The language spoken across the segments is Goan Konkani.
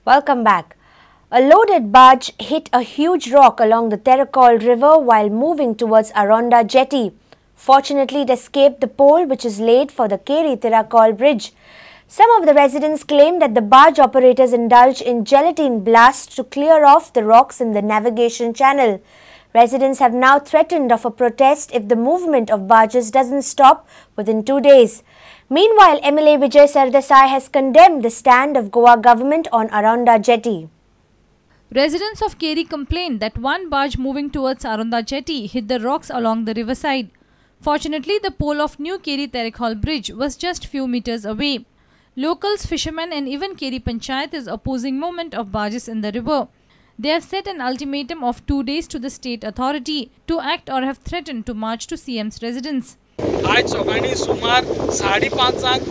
Welcome back. A loaded barge hit a huge rock along the Terekhol River while moving towards Aronda Jetty. Fortunately, it escaped the pole which is laid for the Keri Tiracol Bridge. Some of the residents claim that the barge operators indulge in gelatine blasts to clear off the rocks in the navigation channel. Residents have now threatened of a protest if the movement of barges doesn't stop within 2 days. Meanwhile, MLA Vijay Sardesai has condemned the stand of Goa government on Aronda Jetty. Residents of Keri complained that one barge moving towards Aronda Jetty hit the rocks along the riverside. Fortunately, the pole of new Keri Terekhol Bridge was just few meters away. Locals, fishermen and even Keri Panchayat is opposing movement of barges in the river. They have set an ultimatum of 2 days to the state authority to act or have threatened to march to CM's residence. आज सकाळी सुमार 5:30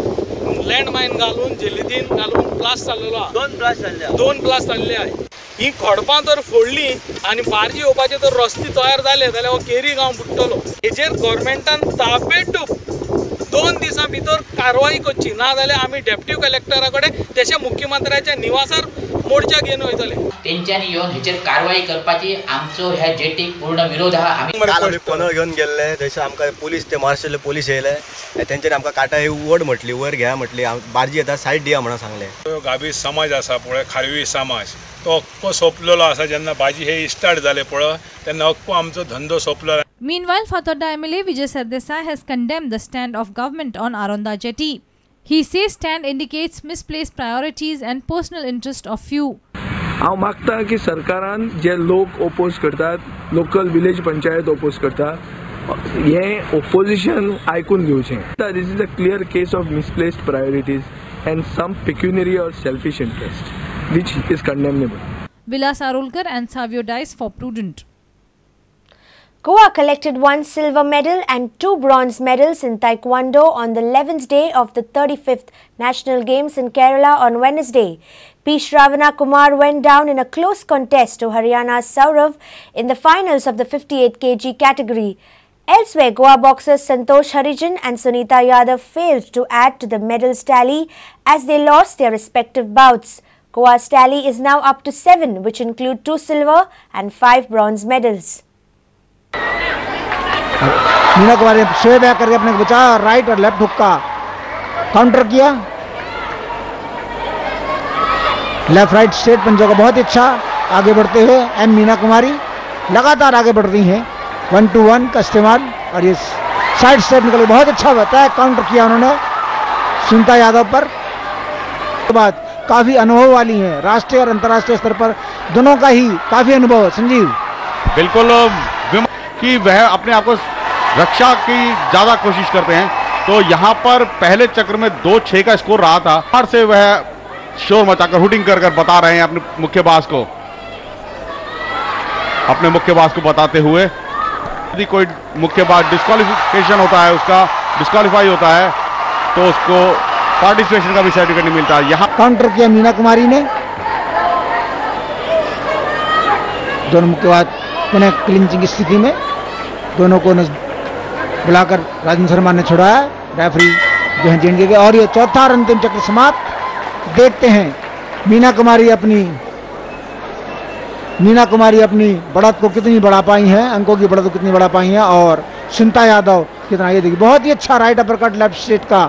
लँडमायन घालून जेलिदीन घालून ब्लास्ट जाल्लो, दोन ब्लास्ट जाल्ले आहे. ही खडपां जर फोडली आनी बार्जी येवपाचे जर रस्ते तयार जाले जाल्यार हो केरी गांव बुडटलो. हेजेर गव्हर्मेंटान ताबडतोब 2 दिसां भितर कारवाई करची, ना जाल्यार आमी डेप्टी कलेक्टरा कडेन तशें मुख्यमंत्र्याच्या निवासार मोर्चा घेवन वयतले. तेंच्यांनी येवन हेचेर कारवाई करपाची आमचो ह्या जेटीक पूर्ण विरोध आहा. आमी पनळ घेवन गेल्ले थंयसर आमकां पोलीस ते महाराष्ट्रातले पोलीस येयले, तेंच्यांनी आमकां काटा वड म्हटली, वयर घेया म्हटली, बार्जी येता सायड दिया म्हणून सांगलें. गाबी समाज आसा पळय, खारवी समाज, तो अख्खो सोंपलेलो आसा. जेन्ना भाजी हे स्टार्ट जाले पळय तेन्ना अख्खो आमचो धंदो सोंपलो. Meanwhile, Fatorda MLA Vijay Sardesai has condemned the stand of government on Aronda Jetty. He says stand indicates misplaced priorities and personal interest of few. हांव मागता की सरकारान जे लोक ओपोज करतात, लोकल विलेज पंचायत ओपोज करता, हें ओपोजिशन आयकून घेवचें. This is a clear case of misplaced priorities and some pecuniary or selfish interest which is condemnable. Vilas Arolkar and Savio Dice for Prudent. Goa collected 1 silver medal and 2 bronze medals in Taekwondo on the 11th day of the 35th National Games in Kerala on Wednesday. P. Shravana Kumar went down in a close contest to Haryana's Saurav in the finals of the 58 kg category. Elsewhere, Goa boxers Santosh Harijan and Sunita Yadav failed to add to the medals tally as they lost their respective bouts. Goa's tally is now up to 7, which include 2 silver and 5 bronze medals. Meena Kumari ने स्वे बैक करके अपने को बचाया, राइट और लेफ्ट हुक का काउंटर किया। लेफ्ट राइट स्ट्रेट पंजों का बहुत अच्छा आगे बढ़ते हुए एम मीना कुमारी लगातार आगे बढ़ रही हैं। 1-2-1 का इस्तेमाल और ये साइड स्टेप निकल बहुत अच्छा बताया, काउंटर किया उन्होंने सुनीता यादव पर। के बाद काफ़ी अनुभव वाली हैं, राष्ट्रीय और अंतर्राष्ट्रीय स्तर पर दोनों का ही काफ़ी अनुभव है। संजीव बिल्कुल कि वह अपने आप को रक्षा की ज़्यादा कोशिश करते हैं, तो यहाँ पर पहले चक्र में 2-6 का स्कोर रहा था। बाहर से वह शोर मचाकर हुटिंग कर कर बता रहे हैं अपने मुक्केबाज को, अपने मुक्केबाज को बताते हुए यदि कोई मुक्केबाज डिस्क्वालिफिकेशन होता है, उसका डिस्क्वालीफाई होता है, तो उसको पार्टिसिपेशन का भी सर्टिफिकेट नहीं मिलता। यहाँ काउंटर किया मीना कुमारी ने, दोनों मुक्केबाज पुनः क्लिंचिंग की स्थिति में, दोनों को बुलाकर राजन शर्मा ने छुड़ाया, रेफरी जो है जेंड के। और ये चौथा और अंतिम चक्र समाप्त। देखते हैं मीना कुमारी अपनी बढ़त को कितनी बढ़ा पाई है, अंकों की बढ़त को कितनी बढ़ा पाई है, और सुनीता यादव कितना। ये देखिए बहुत ही अच्छा राइट अपरकट लेफ्ट स्ट्रेट का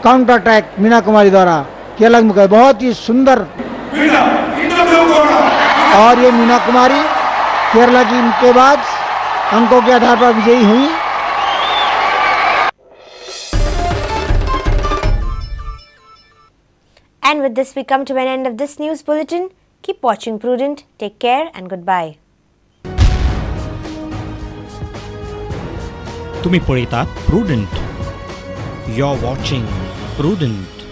काउंटर अटैक मीना कुमारी द्वारा किया, अलग बहुत ही सुंदर। और ये मीना कुमारी केरला की मुक्केबाज अंकों के आधार पर विजयी हुई। And with this we come to an end of this news bulletin. Keep watching Prudent. Take care and goodbye. तुम्ही पळयतात Prudent. You're watching Prudent.